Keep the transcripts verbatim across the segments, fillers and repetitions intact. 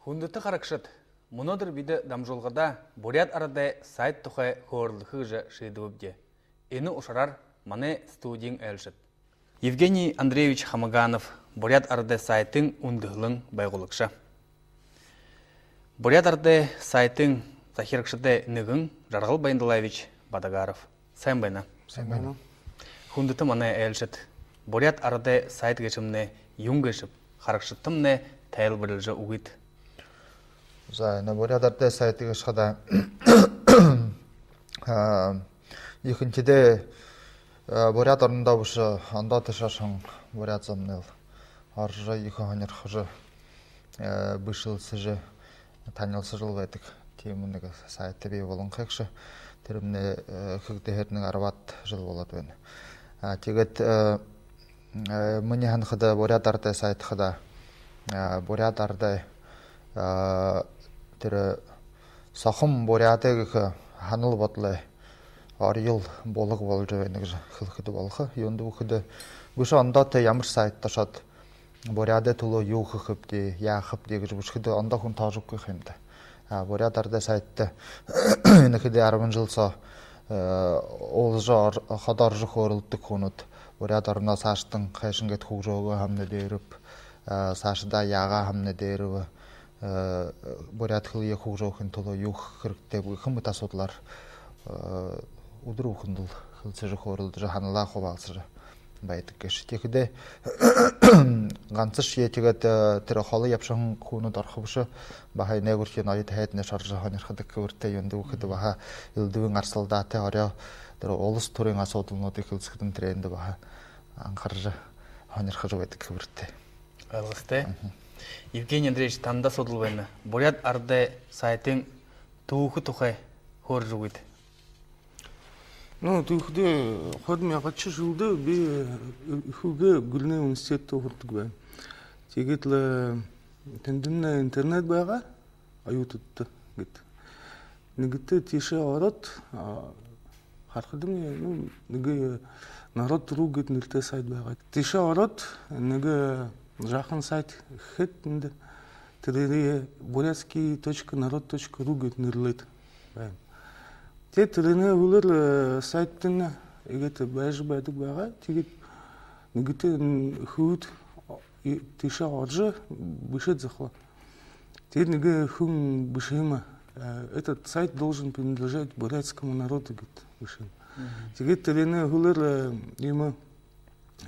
Хүндэтэ харагшад, мүнөөдэр бидэ дамжуулгада буряад арадай сайт тухай хөөрэлдэхэ гэжэ шиидэбэбди. Энэ ушараар манай студиин айлшад Евгений Андреевич Хамаганов, буряад арадай сайтын үндэһэлэн байгуулагша. Буряад арадай сайтын захирагшадай нэгэн Жаргал Баяндалаевич Бадагаров. Сайн байна. Сайн байна. Хүндэтэ манай айлшад, буряад арадай сайт гээшэмнай юун гээшэб, харагшадтамнай тайлбарилжа үгыт. За, энэ буряад арадай сайт гээшэ хадаа, а, ехэнхидээ, а, Буряад орондоо бэшэ, ондоо тээшээ ошоһон буряад зомнай орожо, ехэ һонирхожо, а, бэшэлсэжэ, танилсажал байдаг тиимэ нэгэ сайт бии болонхой гээшэ. Тэрэмнай, э, хэгдэһээр нэгэ арбаад жэл болоод байна. А, тиигээд, э, э, минии һанахада, буряад арадай сайт хадаа, а, буряад арадай, а, тэрэ сохом буряадай гэхэ һанал бодолой орьёл булаг болжо байна гэжэ хэлэхэдэ болохо. Юундэб гэхэдэ, бэшэ ондоо тээ ямар сайтта ошоод, буряадай түлөө юу хэхэбди, яахабди гэжэ бэшэхэдэ, ондоо хүн тоожо үгэхэгүй юм даа. А, буряад арадай сайтта энэ хэды арбан жэл соо, э, уулзажа ор-, ходо орожо хөөрэлдэдэг хүнүүд, Буряад ороноо саашадаа хайшан гээд хүгжөөгөө һаамнай дээрэб, э, саашадаа яагаа һаамнай дээрэб, э, буряад хэлэеэ хүгжөөхын түлөө юу хэхэ хэрэгтэйб гэхэ мэтэ асуудалаар, э, үдэр бүхэндэл хэлсэжэ, хөөрэлдэжэ, һаналаа хубаалсажа байдаг гээшэ. Тиихэдээ гансашье тиигээд, э, тэрэ холо ябашаһан хүнүүд орохо бэшэ, баһа энээгүүрхиин оюутад һайднай орожо һонирходог хэбэртэй. Юундэб гэхэдэ, баһа элдэбын арсалдаатай, оройдоо тэрэ улас түрын асуудалнуудые хэлсэхэдэнь, тэрээндэ баһа анхаржа, һонирхожо байдаг хэбэртэй. Ойлгостой. Мгм. Евгений Андреевич, танда асуудал байна. Буряад арадай сайтын түүхэ тухай хөөрэжэ үгыт. Ну, түүхэдээ, хоёр мянга жэлдэ би, э, Хүнгэ гүрэнэй университедтэ һурадаг байнаб. Тиигээд лэ, э, тэндэмнай интернет байгаа, оюутадта гээд. Нэгэтэ тиишээ ороод, а, харахадамни, ну, нэгэ, э, народ ру гээд нэрэтэй сайт байгаа. Тиишээ ороод, нэгэ жаахан сайт хээд, эндэ тэрээниие бурятский точка народ точка ру гээд нэрлээд байна. Тиигээд тэрэнэй һүүлээр, э, сайт тэнь иигээд байжа байдаг байгаа. Тиигээд нэгэтэ, м, хүбүүд, и, тиишээ орожо бэшээд захалаа. Тиигээд нэгэ хүн бэшээ юм, э, «Этот сайт должен принадлежать бурятскому народу», — гээд бэшээ юм. Мгм. Тиигээд тэрэнэй һүүлээр, э, иимэ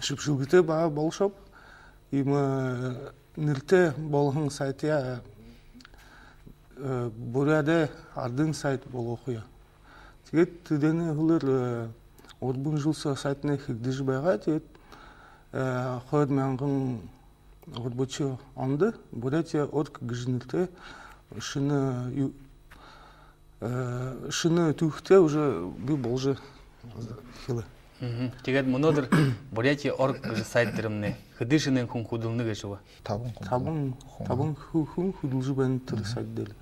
шэбшэлгэтэй баһа болошооб. Иимэ, э, нэрэтэй болоһон сайтаяа, э, буряадай арадай сайт болгохо юм. Тиигээд тэрэнэй һүүлээр, э, гурбан жэл соо сайтнай хэгдэжэ байгаа. Тиигээд, э, хоёр мянган гурбадахи ондо Бурятия орг гэжэ нэрэтэй шэнэ ю-, э, шэнэ түүхэтэй уже бии болжо эхилээ. Мгм. Тиигээд мүнөөдэр Бурятия орг гэжэ сайт дээрэмнай хэды шэнээн хүн хүдэлнэ гээшэб? Табан хүн. Табан, табан хү-, хүн хүдэлжэ байна тэрэ сайт дээрэ.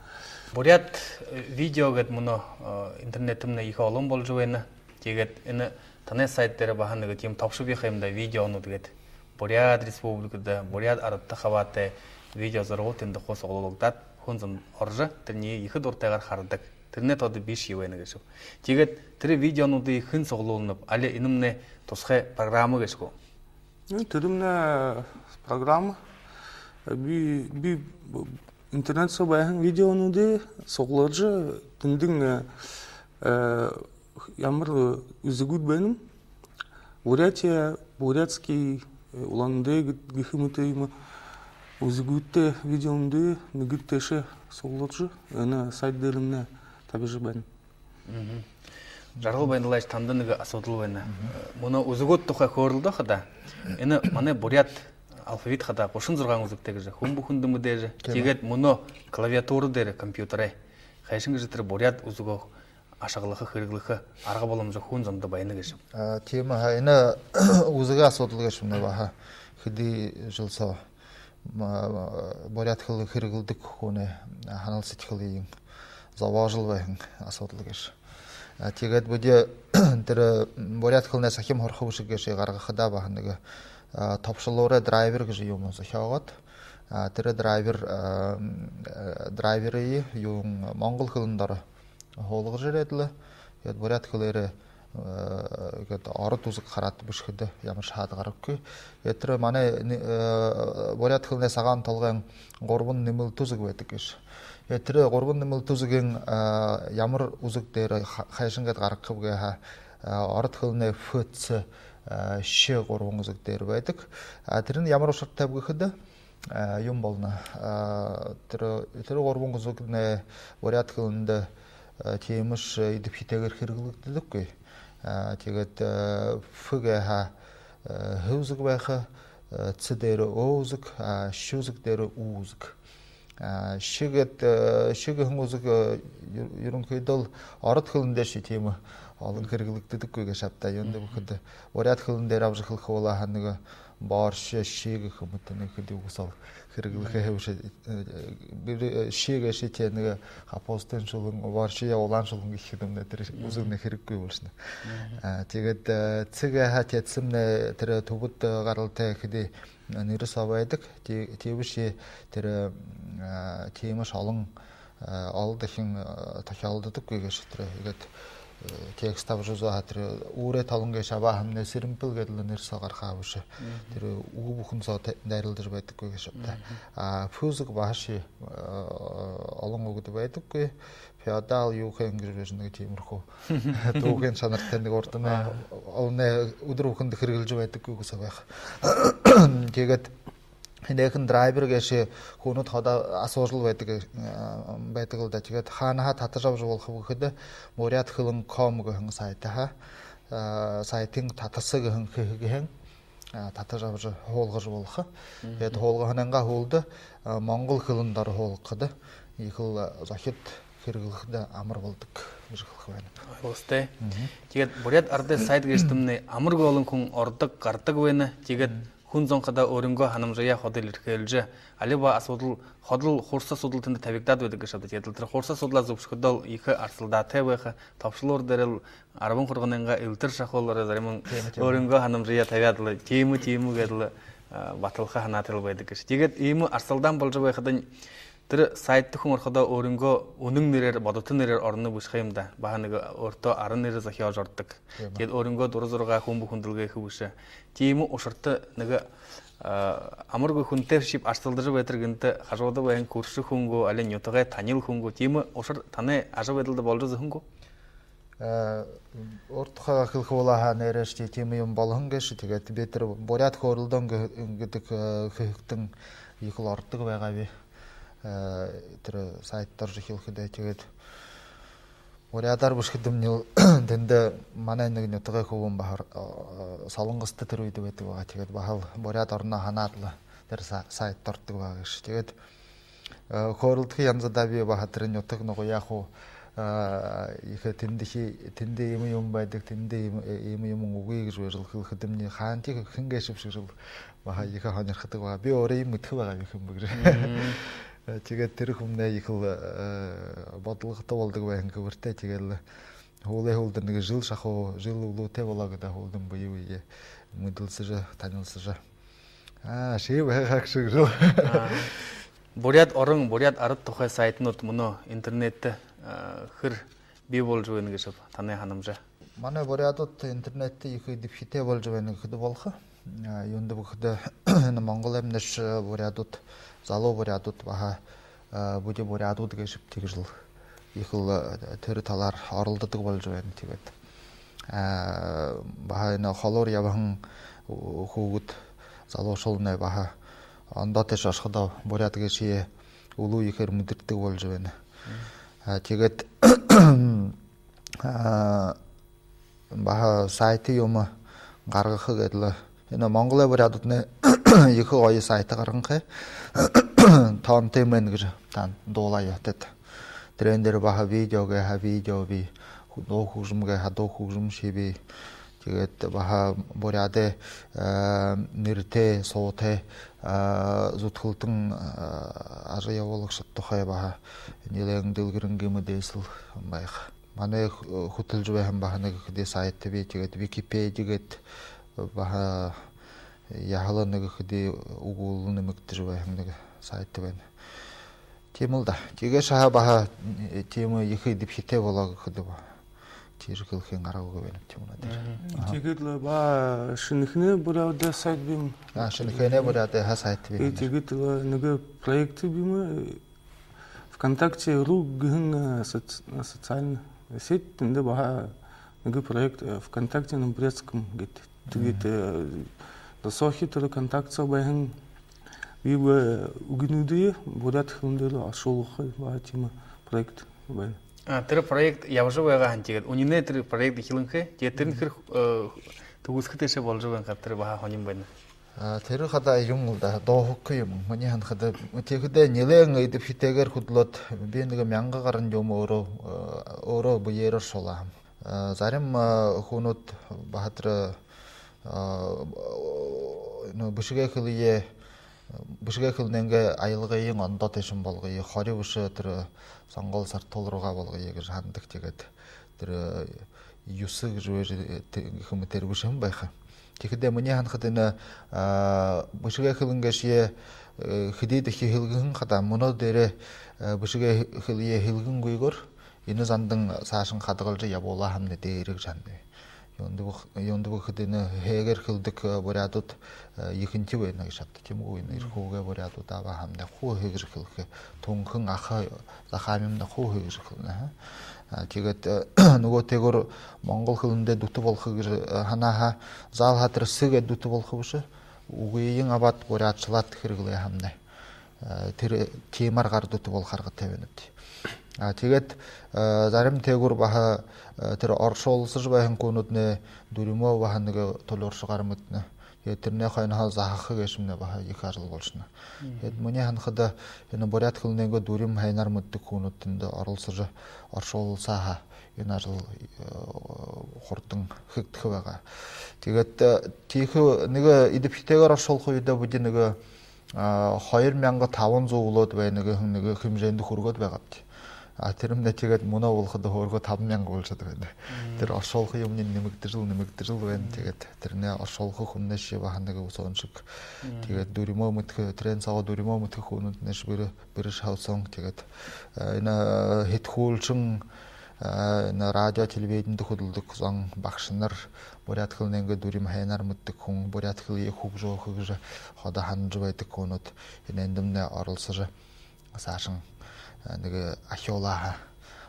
Буряад, э, видео гээд мүнөө, э, интернетэмнай ехэ олон болжо байна. Тиигээд энэ танай сайт дээрэ баһа нэгэ тиимэ тобшо бии ха юм даа, видеонууд гээд. Буряад республикада, буряад арадта хабаатай видео зурагууд тэндэ хуу суглуулагдаад, хүн зон орожо, тэрэниие ехэ дуратайгаар харадаг. Тэрэнэй тоодо бишье байна гээшэб. Тиигээд тэрэ видеонуудые хэн суглуулнаб, али энэмнай тусхай программа гээшэ гү? Ну, тэрэмнай программа. Би, би интернет соо байһан видеонуудые суглуулжа, тэндэнь, э, э, ямар, э, үзэгүүд байнаб. Бурятия, бурятский, э, Улан-Удэ гэд-, гэхэ мэтэ иимэ үзэгүүдтэй видеонуудые нэгэ тээшээ суглуулжа, энэ сайт дээрэмнай табижа байнаб. Мгм. Жаргал Баяндалаевич, танда нэгэ асуудал байна. Мгм. Э, мүнөө үзэгүүд тухай хөөрэлдөө хадаа. Энэ манай буряад алфавит хадаа гушан зургаан үзэгтэй гэжэ хүн бүхэндэ мэдээжэ. Тиимэ. Тиигээд мүнөө клавиатура дээрэ, компьютерэй хайшан гэжэ тэрэ буряад үзэгөө ашаглаха, хэрэглэхэ арга боломжо хүн зондо байна гээшэб? А, тиимэ, ха, энэ үзэгэй асуудал гээшэмнай баһа хэды жэл соо ма-, буряад хэлэ хэрэглэдэг хүнэй һанал сэдьхэлыень зобоожол байһан асуудал гээшэ. А, тиигээд бидэ тэрэ буряад хэлэнэй сахим һурха бэшэг гээшые гаргахадаа баһа нэгэ, а, тобшолуурай драйвер гэжэ юумэ зохёогоод, А, тэрэ драйвер, а, м, э, драйверые юун, монгол хэлэн доро һуулгажа ерээд лэ, иигээд буряад хэлээрээ, э, иигээд ород үзэг хараад бэшэхэдэ ямаршье хаад гараггүй. Иигээд тэрэ манай ни-, э, буряад хэлэнэй сагаан толгойн гурбан нэмэлтэ үзэг байдаг гээшэ. Иигээд тэрэ гурбан нэмэлтэ үзэгэй, э, ямар үзэг дээрэ ха-, хайшан гээд гаргахаб гэхэ, э, ород хэлэнэй ф, ц, э, щ гурбан үзэг дээрэ байдаг. А, тэрэнь ямар ушартайб гэхэдэ, э, юун болоно. Э, тэрэ, тэрэ гурбан үзэгнай буряад хэлэндэ, э, тиимэшье, э, эдэбхитэйгээр хэрэглэгдэдэггүй. Э, тиигээд, э, ф гэхэ, э, һ үзэг байха, э, ц дээрэ ө үзэг, а, щ үзэг дээрэ у үзэг. А, щ гээд, э, щ гэһэн үзэг, э, ер-, ерэнхыдөө л ород хэлэн дээрэшье тиимэ олон хэрэглэгдэдэггүй гээшэ ааб даа. Юундэб гэхэдэ, буряад хэлэн дээрэ абажа хэлэхэ болоо һаа, нэгэ борщ, щи гэхэ мэтэ, нэгэ хэды үгэ соол хэрэглэхэ бэшэ, э, бэри-, э, щи гээшэ тиимэ нэгэ капустын шулуун, борщ яа улаан шулуун гэхэ юм даа, тэрэ үзэгнай хэрэггүй болошоно. А, тиигээд, э, ц гэхэ, тиигээд цэмнай тэрэ түбэд, э, гаралтай хэды нэрэ соо байдаг. Ти-, тиибэшье тэрэ, м, а, тиимэшье олон, а, олон дахин, а, тохёолдодоггүй гээшэ тэрэ. Иигээд, э, текст абажа үзөө һаа, тэрэ үүрэй толон гээшэ абаа һаамнай сэрэмпэл гээд лэ нэрэ соо гараха бэшэ. Тэрэ үгэ бүхэн соо та-, дайралдажа байдаггүй гээшэ ааб даа. А ф үзэг баһашье, э, олон үгэдэ байдаггүй. Феодал юу хэн гэжэ бэшэ, нэгэ тиимэрхүү түүхын шанартай, нэгэ урданай, олоной үдэр бүхэндэ хэрэглэжэ байдаггүй үгэ соо байха. Тиигээд һэнэхэн драйвер гээшэ хүнүүд ходо асуужал байдаг, э, байдаг лэ даа. Тиигээд хаанаһаа татажа абажа болохоб гэхэдэ, буряад хэлэн ком гэһэн сайтһаа, э, сайтын татаса гэһэн хэһэгһээ, а, татажа абажа һуулгажа болохо. Тиигээд һуулгаһанайнгаа һүүлдэ, а, монгол хэлэн доро һуулгахада, ехэл, а, зохид хэрэглэхэдэ амар болодог гэжэ хэлэхэ байнаб. Ойлгостой. Тиигээд буряад арадай сайт гээшэмнай амаргүй олон хүн ородог, гарадаг байна. Тиигээд хүн зон хадаа өөрынгөө һанамжаяа ходол эрхэлжэ, алиба асуудал, ходол хурса асуудал тэндэ табигдаад байдаг гээшэ ааб даа. Тиигээд лэ тэрэ хурса асуудалаа зүбшэхэдөө ехэ арсалдаатай байха, тобшолуур дээрэл арбан хурганайнгаа элдэр шахуулаараа зариман өөрынгөө һанамжаяа табяад лэ, тиимэ, тиимэ гээд лэ, а, баталха һанаатай лэ байдаг гээшэ. Тиигээд иимэ арсалдаан болжо байхадань, тэрэ сайтта хүн ороходоо өөрынгөө үнэн нэрээр, бодото нэрээр ороно бэшэ ха юм даа. Баһа нэгэ өөртөө ара нэрэ зохёожо ородог. Тиигээд өөрынгөө дура зургаа хүн бүхэн дэлгэхэ бэшэ. Тиимэ ушарта нэгэ, а, амаргүй хүнтэйшьеб арсалдажа байтар, гэнтэ хажууда байһан хүршэ хүн гү, али нютагай танил хүн гү, тиимэ ушар танай ажабайдалда болжо үзэһэн гү? Э, урда тухайгаа хэлэхэ болоо һаа, нээрээшье тиимэ юм болоһон гээшэ. Тиигээд би тэрэ «Буряад хөөрэлдөөн» гэ-, гэдэг, э, хэһэгтэнь ехэл ородог байгааб. Э, тэрэ сайтта орожо эхилхэдээ, тиигээд буряадаар бэшэхэдэмни, тэндэ манай нэгэ нютагай хүбүүн баһа, э, Солонгосто тэрэ үедэ байдаг байгаа. Тиигээд баһал буряад ороноо һанаад лэ тэрэ са-, сайтта ородог байгаа гээшэ. Тиигээд, э, хөөрэлдэхэ янзадаа би баһа тэрэ нютаг нугаяа хуу, э, ехэ тэндэхи, тэндэ иимэ юм байдаг, тэндэ иимэ, э, иимэ юм үгы гэжэ байжал хэлэхэдэмни, хаанахи хэн гээшэбши гэжэл баһа ехэ һонирходог байгаа. Би өөрөө юм мэдэхэ байгааб, хэн бэ гэжэ. Э, тиигээд тэрэ хүмнай ехэл, э, бодолгото болодог байһан хэбэртэй. Тиигээд лэ һүүлэй һүүлдэ нэгэ жэл шахуу, жэл үлүүтэй болоо гээ даа, һүүлдэнь бэе бэеэ мэдэлсэжэ, танилсажа. А, ши байгааш гэжэл. А, буряад орон, буряад арад тухай сайтнууд мүнөө интернеттэ, а, хэр бии болжо байна гээшэб, танай һанамжаар? Манай буряадууд интернеттэ ехэ эдэбхитэй болжо байна гэхэдэ болохо. А, юундэб гэхэдэ, энэ Монголоймнайшье буряадууд, залуу буряадууд баһа, а, бидэ буряадууд гээшэбди гэжэл ехэл, а, тэрэ талаар оролдодог болжо байна. Тиигээд, а, баһа энэ холуур ябаһан хүүгэд, залуушуулнай баһа ондоо тээшэ ошоходоо буряад гээшые үлүү ехээр мэдэрдэг болжо байна. А, тиигээд, а, баһа сайт юумэ гаргаха гээд лэ. Энэ Монголой буряадууднай ехэ гоё сайт гаргаһан хэ. Тоонтоймэн гэжэ тан дуулаа ёһотойт. Тэрээн дээрэ баһа видео гээ һаа, видео бии. Ху-, дуу хүгжэм гээ һаа, дуу хүгжэмшье бии. Тиигээд баһа буряадай, э, нэрэтэй, суутай, э, зүдхэлтэн, э, ажал ябуулагшад тухай баһа нилээн дэлгэрэнги мэдээсэл байха. Манай хү-, хүтэлжэ байһан баһа нэгэ хэды сайт бии, тиигээд Википеди гээд баһа яһала нэгэ хэды үгэ үүлэн нэмэгдэжэ байһан нэгэ сайт байна. Тиимэл даа. Тиигээшье һаа баһа, э, тиимэ ехэ эдэбхитэй болоо гэхэдэ баһа. Тиижэ хэлэхын аргагүй байна, тиимэ даа. Тиигээд лэ баһа Шэнэхээнэй буряадай сайт бии юм. А, Шэнэхээнэй буряадайһаа сайт бии юм. Тиигээд лэ нэгэ проект бии юм, э, ВКонтакте ру гэһэн, э, соц-, социальна сеть, тэндэ баһа нэгэ проект, э, «ВКонтакте на бурятском» гээд. Тиигээд, э, досоохи тэрэ контактсаа байһан бэе үгэнүүдые буряад хэлэн дээрэ оршуулха баһа тиимэ проект байна. А, тэрэ проект ябажа байгаа һэн, тиигээд үнинэй тэрэ проект эхилэнхэй, тиигээд тэрэнь хэр, э, түгэсхэ тээшээ боложо байнхай, тэрэ баһа һонин байна. А, тэрэ хадаа юм лэ даа, дооһокхо юм. Минии һанахада, тиихэдэ нилээн эдэбхитэйгээр хүдэлөөд, би нэгэ мянга гаран юумэ өөрөө, э, өөрөө бэеэрээ оршуулаа һэм. Э, зарим, э, хүнүүд баһа тэрэ, э, ну, бэшэгэй хэлэеэ, бэшэгэй хэлэнэйнгээ аялгыень ондоо тээшэнь болгоё, хори бэшэ тэрэ сонгоол сартуул руугаа болгоё гэжэ һанадаг, тиигээд тэрэ, э, юсэ гэжэ бэжэ, э, тэ-, гэхэ юм, тэрэ бэшэһэн байха. Тиихэдэ минии һанахада энэ, э, бэшэгэй хэлэн гээшые, э, хэдыдэхи һэлгэһэн хадаа, мүнөө дээрээ, э, бэшэгэй хэлэеэ һэлгэнгүйгөөр энэ зандань саашань хадагалжа ябуулаа һаамнай дээрэ гэжэ һананаб. Юундэб, юундэб гэхэдэ энэ һээгээр хэлэдэг, э, буряадууд, э, ехэнхи байна гэжэ һананаб. Тиимэ гү, энэ Эрхүүгэй буряадуудаа баһа һаамнай хуу һээгээр хэлэхэ, Түнхэн, Аха, Захааминай хуу һээгээр хэлэнэ, аха. А, тиигээд, э, нүгөө тээгүүр монгол хэлэндээ дүтэ болохо гэжэ, э, һанаа һаа, заал һаа тэрэ «с» гээд дүтэ болохо бэшэ. Үгыень абаад, буряадшалаад хэрэглээ һаамнай, э, тэрэ тиимэ аргаар дүтэ болохо аргатай байнабди. А, тиигээд, э, зарим тээгүүр баһа, э, тэрэ оршуулсажа байһан хүнүүднэй дүримөө баһа нэгэ тулюуршагаар мэдэнэ. Тиигээд тэрэнэй хойноһоо заһаха гээшэмнай баһа ехэ ажал болошоно. Тиигээд минии һанахада, энэ буряад хэлэнэйнгээ дүрим һайнаар мэдэдэг хүнүүд тэндэ оролсожо, оршуулсаа һаа, энэ ажал, э, хурдан хэгдэхэ байгаа. Тиигээд, э, тиихэ нэгэ эдэбхитэйгээр оршуулха үедэ бидэ нэгэ, а, хоёр мянга табан зуу үлөөд байна гэһэн нэгэ хэмжээндэ хүргөөд байгаабди. А, тэрэмнай тиигээд мүнөө болоходо һөөргөө табан мянга болошоод байна. Тэрэ оршуулха юумэниинь нэмэгдэжэл, нэмэгдэжэл байна. Тиигээд тэрэнээ оршуулха хүмнайшье баһа нэгэ үсөөншэг. Тиигээд дүримөө мэдэхэ, тэрээн соогоо дүримөө мэдэхэ хүнүүднайшье бэри-, бэри шаһа үсөөн. Тиигээд, э, энэ, э, һэтгүүлшэн, э, энэ радио, телевиденидэ хүдэлдэг зон, багшанар, буряад хэлэнэйнгээ дүрим һайнаар мэдэдэг хүн, буряад хэлэеэ хүгжөөхэ гэжэ ходо һанажа байдаг хүнүүд энэ эндэмнай оролсожо, саашань, э, нэгэ ахюулаа һаа,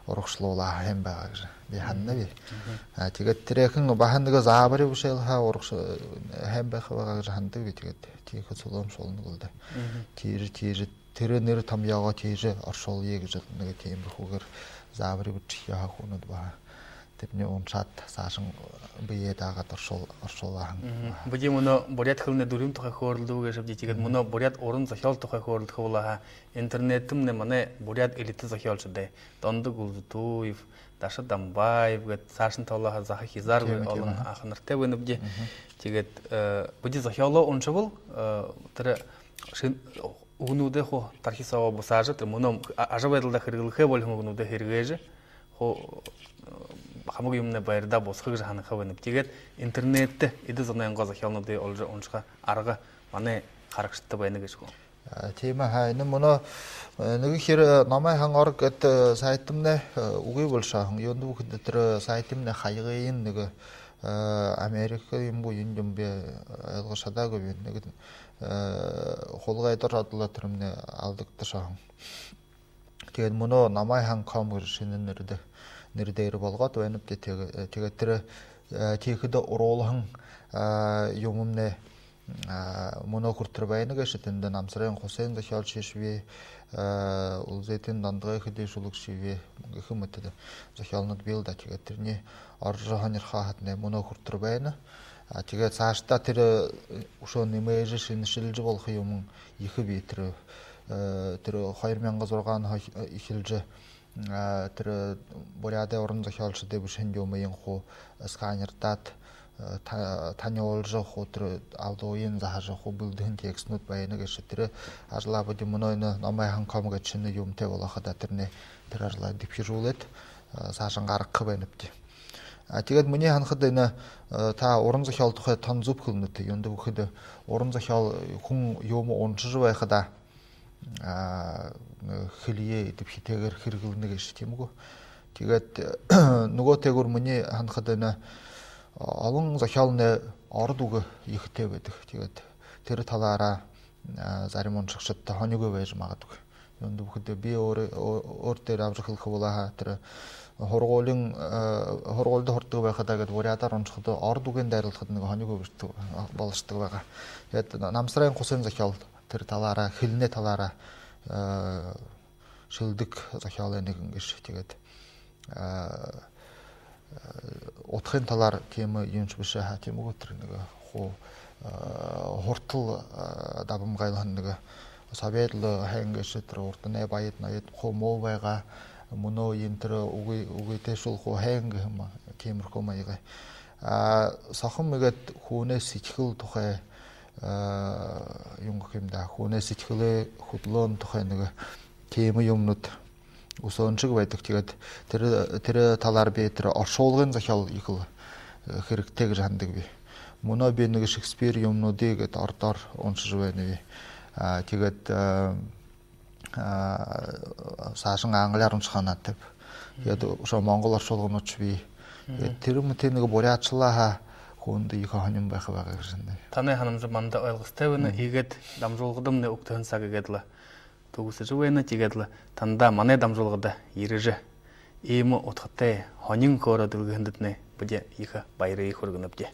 урагшалуулаа һаа һайн байгаа гэжэ би һананаб. А, тиигээд тэрээхэн баһа нэгэ заабари бэшээл һаа, урагша-, э, һайн байха байгаа гэжэ һанадагби. Тиигээд тиихэ сүлөөмшэ болоно гэлдээ. Тиижэ, тиижэ, тэрэ нэрэ томьёогоо тиижэ оршуулая гэжэ нэгэ тиимэрхүүгээр заабари бэшэхэ һаа, хүнүүд баһа тэрэнээ уншаад, саашань бэеэ даагаад оршуул-, оршуулаа һэн. Бидэ мүнөө буряад хэлэнэй дүрим тухай хөөрэлдэбэ гээшэбди, тиигээд мүнөө буряад уран зохёол тухай хөөрэлдэхэ болоо һаа, интернедтэмнай манай буряад элитэ зохёолшодой, Дондог Улзытуев, Даша Дамбаев гээд, саашань тоолоо һаа, заха хизааргүй олон аханартай байнабди. Тиигээд, э, бидэ зохёолоо уншабал, э, тэрэ шэн-, үгэнүүдээ хуу тархи соогоо бусаажа, тэрэ мүнөө а-, ажабайдалдаа хэрэглэхээ болиһон үгэнүүдээ хэрэглэжэ, хуу, э, хамаг юумэнэй байрадаа бусаха гэжэ һанаха байнаб. Тиигээд интернедтэ эдэ зонойнгоо зохёолнуудые оложо уншаха арга манай харагшадта байна гээшэ гү? А, тиимэ һаа, энэ мүнөө, э, нэгэ хэр, э, Номой һан орг гээд, э, сайтамнай, э, үгы болошоо һэн. Юундэб гэхэдэ, тэрэ сайтамнай хаягынь нэгэ, э, Америка юм гү, юун юм бэ, ойлгожо шадаагүйб. Нэгэ, э, хулгайда ороод лэ тэрэмнай алдагдашоо һэн. Тиигээд мүнөө Номой һан ком гэжэ шэнэ нэрэдэ, нэрэ дээрэ болгоод байнабди. Тиигээ-, э, тиигээд тэрэ, э, тиихэдэ оруулһан, э, юумэмнай, э, мүнөө хүрэтэр байна гээшэ. Тэндэ Намсарайн Хусайн зохёолшье бии, э, Улзытуевай Дондогой хэды шүлэгшье бии, гэхэ мэтэ зохёолнууд бии л даа. Тиигээд тэрэнээ орожо һонирхоо һаатнай, мүнөө хүрэтэр байна. А, тиигээд саашадаа тэрэ, э, үшөө нэмэжэ, шэнэшэлжэ болохо юумэн ехэ бии. Тэрэ, э, тэрэ хоёр мянга зургаан хо-, э, эхилжэ, э, тэрэ буряадай уран зохёолшодой бэшэһэн юумыень хуу сканердаад, э, та-, таниулжа, хуу тэрэ алдууень заһажа, хуу бэлдэһэн текстнүүд байна гээшэ. Тэрэ ажалаа бидэ мүнөө энэ Номой һан ком гээд шэнэ юумэтэй болоо хадаа, тэрэнээ, тэрэ ажалаа эдэбхижүүлээд, э, саашань гаргаха байнабди. А, тиигээд минии һанахада, энэ, э, та уран зохёол тухай тон зүб хэлэнэт. Юундэб гэхэдэ, уран зохёол, э, хүн юумэ уншажа байхадаа, а, нэ-, хэлэеэ эдэбхитэйгээр хэрэглэнэ гээшэ, тиимэ гү. Тиигээд нүгөө тээгүүр минии һанахада энэ олон зохёолнай ород үгэ ехэтэй байдаг. Тиигээд тэрэ талаараа, а, зарим уншагшадта һонингүй байжа магадгүй. Юундэб гэхэдэ би өөр, өөр, өөр дээрээ абажа хэлэхэ болоо һаа, тэрэ һургуулиин, а, һургуулида һурадаг байхадаа гээд буряадаар уншахада ород үгын дайралдахада нэгэ һонингүй болошодог, болошодог байгаа. Тиигээд Намсарайн Хусын зохёол тэрэ талаараа, хэлэнэй талаараа, а, шэлдэг зохёолой нэгэн гээшэ. Тиигээд, а, удхын талаар тиимэ юумшье бэшэ һаа, тиимэ гү, тэрэ нэгэ хуу, а, һуртал, а, дабамгайлһан нэгэ. Совет лэ һайн гээшэ, тэрэ урданай баяд ноёд хуу муу байгаа. Мүнөө энэ тэрэ үгы, үгытэйшүүл хуу һайн гэһэн юм, тиимэрхүү маяг. А, Сохом иигээд хүнэй сэдьхэл тухай, а, юун гэхэ юм даа, хүнэй сэдьхэлэй хүдэлөөн тухай нэгэ тиимэ юумэнүүд үсөөншэг байдаг. Тиигээд тэрэ, тэрэ талаар би тэрэ оршуулгын зохёол ехэл, э, хэрэгтэй гэжэ һанадаг би. Мүнөө би нэгэ Шекспир юумэнүүдые гээд ородоор уншажа байнаб би. А, тиигээд, а, а, саашань англиар уншахаа наадатайб. Тиигээд үшөө монгол оршуулгануудшье бии. Тиигээд тэрэ мэтэ нэгэ буряадшалаа һаа, хүндэ ехэ һонин байха байгаа гэжэ һананаб. Танай һанамжа манда ойлгостой байна. Иигээд дамжуулгадамнай үгтэһэн саг иигээд лэ түгэсэжэ байна. Тиигээд лэ танда манай дамжуулгада ерэжэ, иимэ удхатай һонин хөөрөө дэлгэһэндэтнай бидэ ехэ баярые хүргэнэбди.